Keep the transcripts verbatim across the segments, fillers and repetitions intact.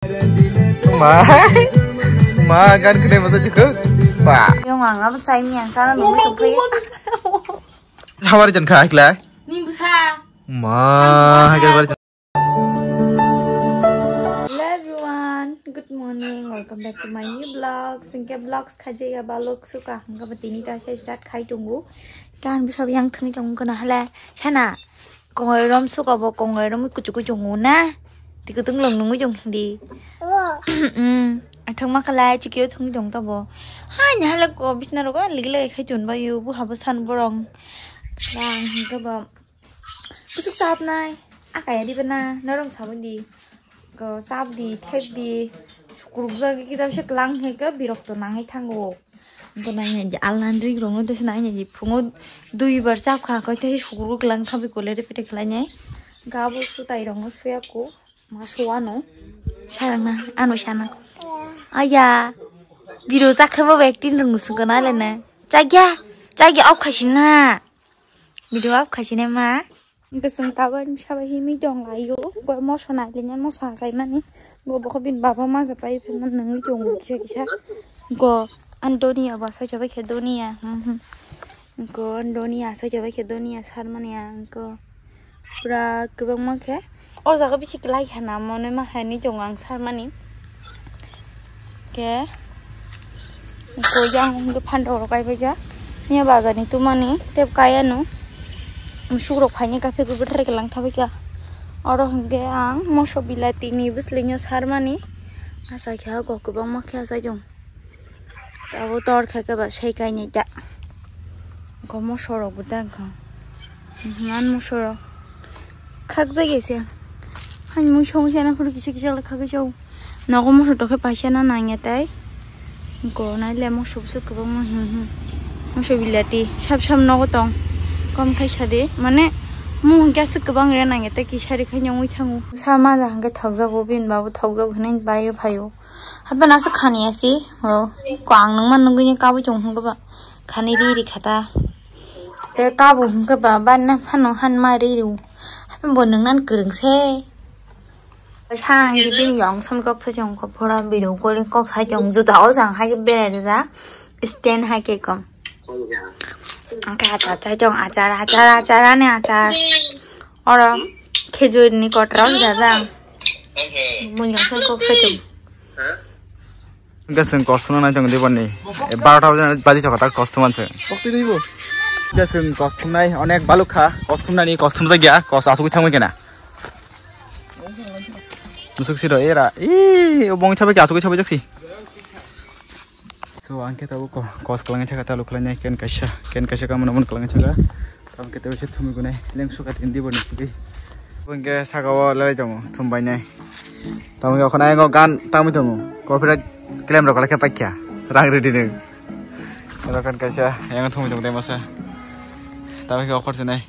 Ma, ma, gan kene masa cukup. Ba. Yung ang apa cai mi yang sana nunggu sampai. Sabar jan kha ikla. Ni busa. Ma, hai kar bar jan. Hello everyone, good morning. Welcome back to my new vlog. Singke vlogs khaje ya balok suka hangka ba tini ta se start khai tungu. Kan bisa yang thani tungu kana hala sana. Kongoi rom suka bo kongoi rom kuchu kuchu ngu na. Di kutung long nungu jong di. Hmm. Athang ma kala chikio thang jong ta bo. Hai na hala ko bisna ro ko ligi lagi khai chun ba yu bu habo san borong. Yang hingke ba. Kusuk sap nai. Akaya di bana norong sabun di. Ko sap di, thep di. Sukuruk jagi kita bisa kelang he ke birok to nang he thango. Hingke nai nai je alna ring rong no dosi nai nai je phungo dui bar chap kha koi tei sukuru kelang thabi kole repete khlai nai. Gabo sutai rong no suya ko ma suwa no. Sarang na ano sana. Aya. Biro chakhe bo acting rong no sungko na le na. Chagya. Chagya off khaisi na. Video off khaisi na ma. Hingke chwng tabuk ani bwsa bai himwi tong laio. Bo moso nailaina moso hachaimani. Bo bokhe bini baba ma japai phaimani nungwi tongo kisa kisa. Go ani doniya bo asai chabai khe doniya. Hmm, hmm. Go ani doniya asai chabai khe doniya sarmani ang go. Pura kwbangma khe. O jaga bisi kwlai khana monwi ma hai ni tongo ang sarmani. Khe. Ko yang hwnkhe phantok rok kaibaijak. Miya bazar ni tumani tei kaya no. Musuk rok phaini kaphik bwthar kelang thabaikha. Oro hwnkhe ang moso bilati ni bwswlwino sarmani. Achaikha go kwbangma khe achaijong. Abo tor khe khe ba sei kainai ta. Go moso rok bo ta wngkha. Man moso rok. Khakjak ya se. Hani mui song se na phuru kisa kisa le khagwi chao. Nogo moso tokhe paisa na nangya tai. Go nai le moso bwswk kwbangma hi hi. Moso bilati sab sab nogo tong. Kom khai sadi mane mung hwnkhe aswk kwbang re nangya tai kisa ri khai nyongwi thango. Sa ma ja hwnkhe thokjago bini babo thokjago hinwi baio phaio. Hapen aswk khani asi. O ko ang nangma nugwi kabo chong hwnkhe ba khani ri ri khata. Te kabo hwnkhe ba banna phano han ma ri ru. Hapen bo nungnan kwrwng se. Sana hwnkhe bini yong som kok sa chong kho phora bini ukole kok sa chong juta o jang hai khe berai rwja stand hai khe kom. Hwnkhe achar chai chong achar achar achar ani achar. Oro khejur ni kotra o jajak. Bini yong som kok sa chong. Hwnkhe chwng kosom nai chong diboni. Barota baji chokha ta kosom manse. Hwnkhe chwng kosom nai onek baluk kha kosom nani kosom jagya kos asugwi thangwi kena. Musuk siro era. Ih, obong chabai kya sugui chabai jaksi. So, angke tabu ko, kos kelang chaka talu kelang ken kaisa, ken kaisa kamu namun kelang chaka. Tam kete wese thumi gunai, leng suka tindi boni pudi. Bongke saka o lele jongo, thumbai nai. Tam ke okona engo gan, tam tongo. Copyright claim rok leke pakya. Rang ridi nung. Ero kan kaisa, yang thumi tong dai masa. Tam ke okor sinai.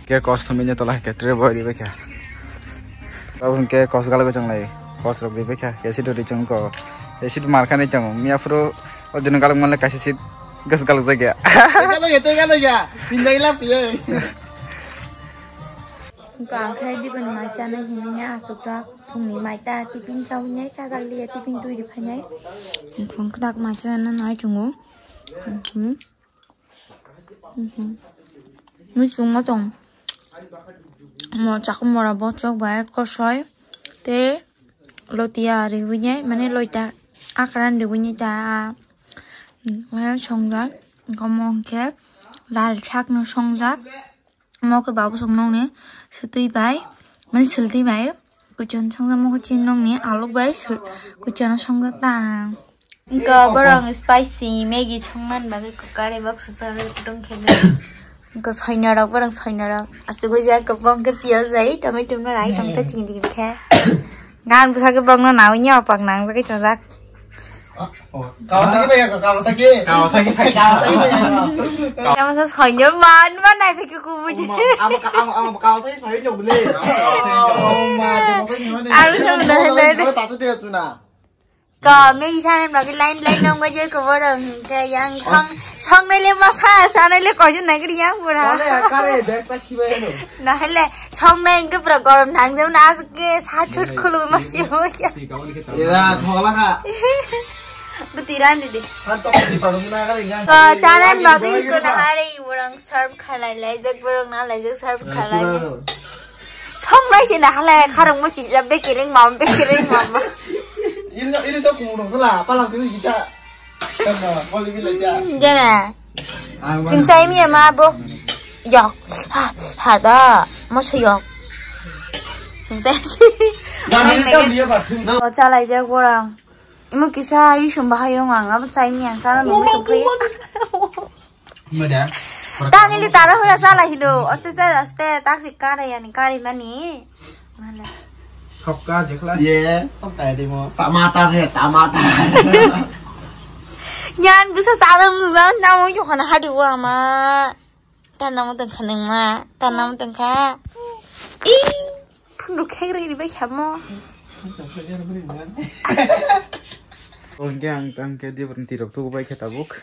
Ke kos thumini tola ke tre boy ribe kha. Tabuk ke kos galgo chonglai. Kos rok ribe kha. Ke sit ri chong ko. Ke sit mar khani chong. Miya phuru o dino galgo manle kaisa sit gas galgo jagya. Galgo ya, te galgo ya. Pinjai la piye. Ka khai di ban mai chana hini ya asukra phungni mai ta tipin chau nyai chajak liya tipin tui ri phanai. Khong kdak mai chana nai chungo. Mhm. Mhm. Muchungma tong. Mo chakmora bochok bai kosoi te lotia riwinye mane loita akran riwinye ta. Songjak gomo hwnkhe lal sakno songjak. Mo khe babu song nongni swtwi bai mane swltwi bai. Kuchon songjakma khe chini nokni alok bai kuchon songjakta ang. Wngkha borok spicy Maggi songmani bagwi cooker bai baksa sa rwi kutung khe. Wngkha soinorok borok soinorok asugwi jak kwbang khe piyaj bai tomato no rai tongkha chini chini khe. Gan bwsa khe borokno naui ni opak nangjagwi chajak. Kawasaki bai ya, Kawasaki. Kawasaki bai. Kawasaki bai ya. Kawasaki soinor man man nai phai khe kubui. Amo ka-, amo, amo Kawasaki soinor bole. Kawasaki. Oh ma, Kawasaki soinor. Aro soinor, soinor. Pasu te suna. Ko, Maggie sanai bagwi line line nong bai je ko borok hwnkhe yang song, songnai le masa, sanai le koijon nai gri yang pura. Kare, kare, bag sakhi bai ano. Nahale, songnai hwnkhe pura gorom nang jemon asuk ke sa chut khulu masi hoya. Ira, thola kha. Butiran didi. Ko, chanai bagwi ko nahare borok serve khalai lai jak borok na lai jak serve khalai. Songnai se na halai kharang mo sijak bekereng mam, bekereng mam. Iri, iri to kumurung sala, palang sini bisa. Kama, poli bila ja. Jana. Ching chai mi ma bo. Yok. Ha, ha da. Mo se yok. Ching chai. Ba, ini tau dia, Pak. Ko chalai jak borok. Imo kisa isum bahai ong ang abo chai mi ang sana nung sung phai. Mada. Tang ini tara hura sala hino. Oste sala oste taksi kare yani kare mani. Mana? Thokka jekla. Ye, thokka dimo. Tamatar he, tamatar. Yan bisa salam nang namo yo hana hadu ama. Tanamo tengkha nengma, tanamo tengkha. Ih, phundu khegri ribai khamo. Hingke ang tangke dibrang tirok tugu bai khe tabuk.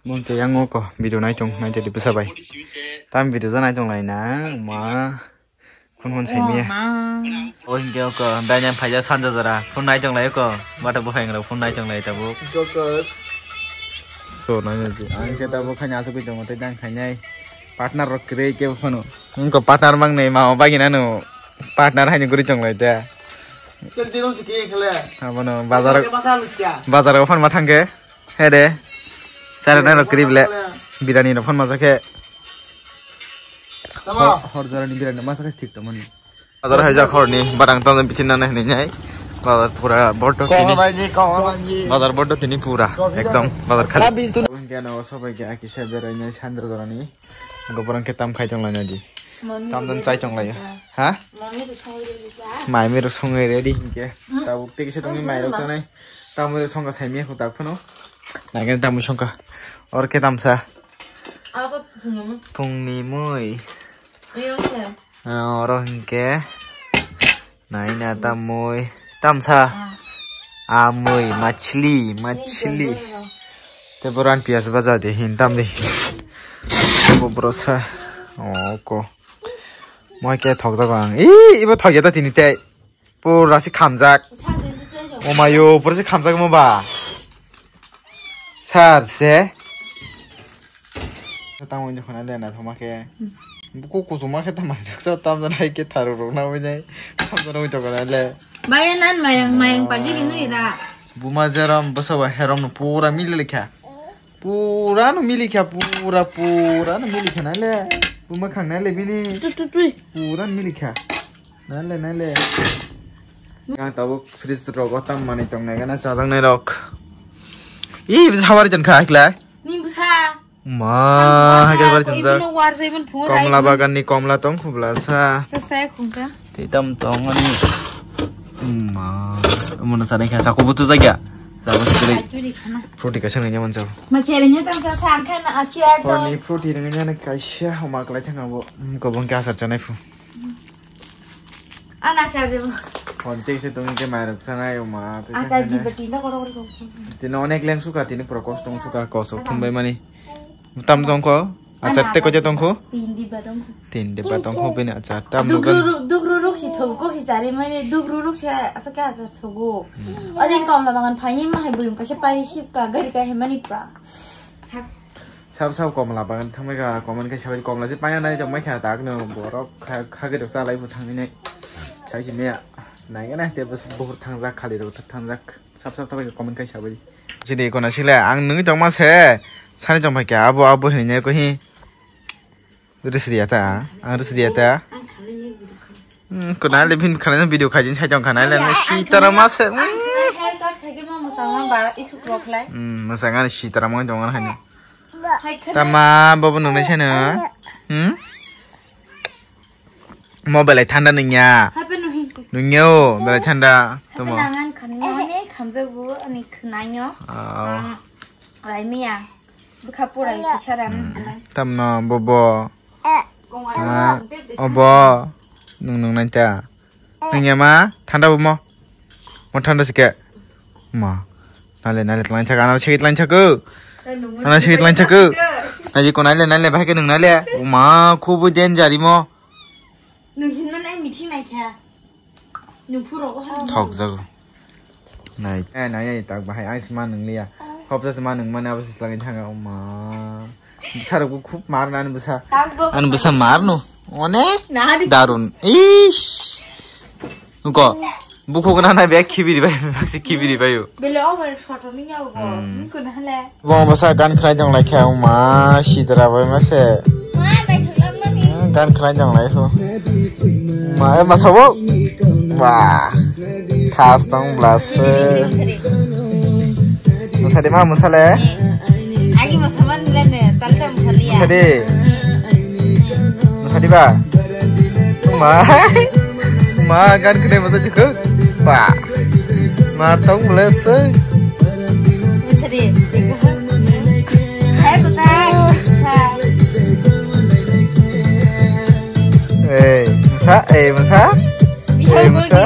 Mungke yang oko video naitung naijadi bwsa bai. Tam video ja naitung laina ma khun khun saimiya. O hingke oko dainang phaija sanja jora phun naitung lai oko bata buphang rok phun naitung lai tabuk. So nainaji ang khe tabuk khaina asugui tongo tei dang khainai partner rok kwrwi kebo phano. Wngkha partner mangnwi mama bagina no partner haino guri tonglai ta. Abono bazar, bazar o phanma thangkhe. He de. Chara nai rok kwrwi bele. Birani rok phanma jakhe. Hor, hor jorani birani masa khe thik tongmani. Bazar hai jak horni barang tong bitin nana hinwi nai. Bazar pura bordo tini. Bazar bordo tini pura. Ekdom bazar khali. Hingke ano sobai khe aki se berai nai sandra jorani. Goborang khe tam khai tong lai nai di. Tam don chai tong lai. Ha? Mai mi rok songwi ready hingke. Tabuk tei kisa tongni mai rok sanai. Tam rok songka sai mi hutak phano. Nai khe tam songka. Or khe tam sa. Phungni mui. Ah, oro hingke naina tamoi tamsa amoi machli machli. Te boran pias baja de hin tam de. Bo brosa. Oh, ko. Moi ke thok jago ang. Ih, ibo thok ya ta tini te. Pura si khamjak. Omayo, pura si khamjak mo ba. Sar se. Tamo ni khona le na thoma khe. Buku kusuma khe tamo ni so tam jana ke tharu rok na oi nai. Tam jana oi to kana le. Bayan nan mayang mayang paji gino ira. Buma jeram basa ba herom no pura mili le kha. Pura no mili kha pura pura no mili kha na le. Buma khang na le bini. Tu tu tu. Pura no mili kha. Nale, nale. Ang tabuk fridge rogo tam manwi tongnai gana chajaknai rok. Ih, bisa hawari jan kha, hakla? Ni busa. Ma, hakla bari jan jak. Ibino war jai, ibin phungo rai. Komla bagan ni komla tong khubla sa. Sa sa khungka. Tei tam tong ani. Ma, mona sa nai kha, sa kubutu jagya. Sa kubutu jagya. Fruity kaisa nanya manjak. Ma chere nyo tam sa sa ang khan achi ar sa. Fruity nanya na kaisa, homa klai thang abo. Gobong khe asar chanai phu. Ana charge bo. Hon te se tong ke mai rok sanai o ma. Achar di bati na koro koro. Tini onek leng suka tini prokos tong suka kosok thumbai mani. Tam tong ko. Achar te ko je tong ko. Tin di ba tong ko. Tin di ba tong ko bini achar tam. Dugru ruk si thog ko ki sari mani dugru ruk se asa ke achar thogo. Adin kom la bangan phai ni ma hai buyung ka se pari sip ka gari ka he mani pra. Sab sab komla bagan thangbai kha, komon khe sabai komla je paya nai tongbai kha, tak no borok kha, kha gede sa lai bo thangni nai. Sai si meya nai gana te bus buhur thangjak khali rok thangjak sab sab thabai komon khe sabai. Sidi kona sile ang nungui tongma se sani tongbai kha abo abo hinui ko hi. Ris riya ta, ang ris riya ta. Hmm, kunal de phin khana video khaijin sai tong khana le si tara ma se. Haircut khaike ma masang ma bara isuk rok lai. Hmm, masang ani si tara ma tong ani hani. Tama bobo nungnai sano. Hmm? Mobile ai thanda nungya. Hape nuhi. Nungya o, belai thanda. Tomo. Nangan khani ani khamjago ani khnayo. Oh. Lai miya. Bwkha pura kisa ram. Tamno bobo. Ah, obo. Nung nung nai ta. Nungya ma thanda bo mo. Mo thanda sike. Ma. Nale, nale, tlang chak, ana sigi tlang chak. Ana sigi tlang chak. Naji ko nale, nale, bahai ke nung nale. Uma, khubu danger imo. Nung hinma nai meeting nai kha. Nung phuro ko ha. Thok jago. Nai. Eh, nai, nai, tak bahai, ang sima nung liya. Hop sa sima nung mana, apa sih lagi thanga, uma. Besar aku khub mar, anu besa. Anu besa mar no. Onek. Darun. Ish. Nuko, buku kena na bek kibiri bai, maksi kibiri bai yo. Bele o bai photo ni nyaw go. Hmm. Ni ko na hale. Bo basa gan khrai jong lai kha ma sidra bai ma se. Ma dai khlam mani. Hmm, gan khrai jong lai pho. Ma e masa bo. Wah. Thas tong blas. Musadi ma musale. Agi masa man le ne, tal tam khali ya. Musadi. Musadi ba. Ma. Ma gan kene masa jukuk. Ba. Mar tong blas. Musadi. Hai kota. Eh, musa, eh, musa. Eh, musa.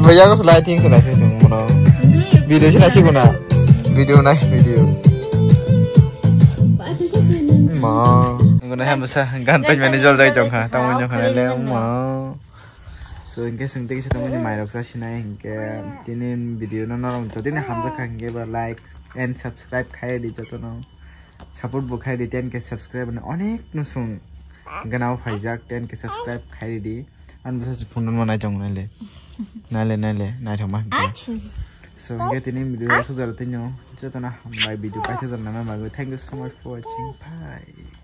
Bhaiya ko lighting se nasi tung mono. Video se nasi guna. Video nai video. Ma. Guna hai musa gan pai mani jol jai jong kha. Tamo jong kha le ma. So, in case nung tei kisa tamo ni mai rok sa sinai hinke tini video no norok to tini hamjak kha hinke ba like and subscribe khai di joto no. Support bo khai di, ten K subscribe ni onek no sung gana o phaijak, ten K subscribe khai di. An bwsa se phone no nai tong nai le. Nai le, nai le, nai thok ma hinke. Achi. So, hinke tini video sujaro tini joto no hambai video paithajar nama bagwi. Thank you so much for watching. Bye.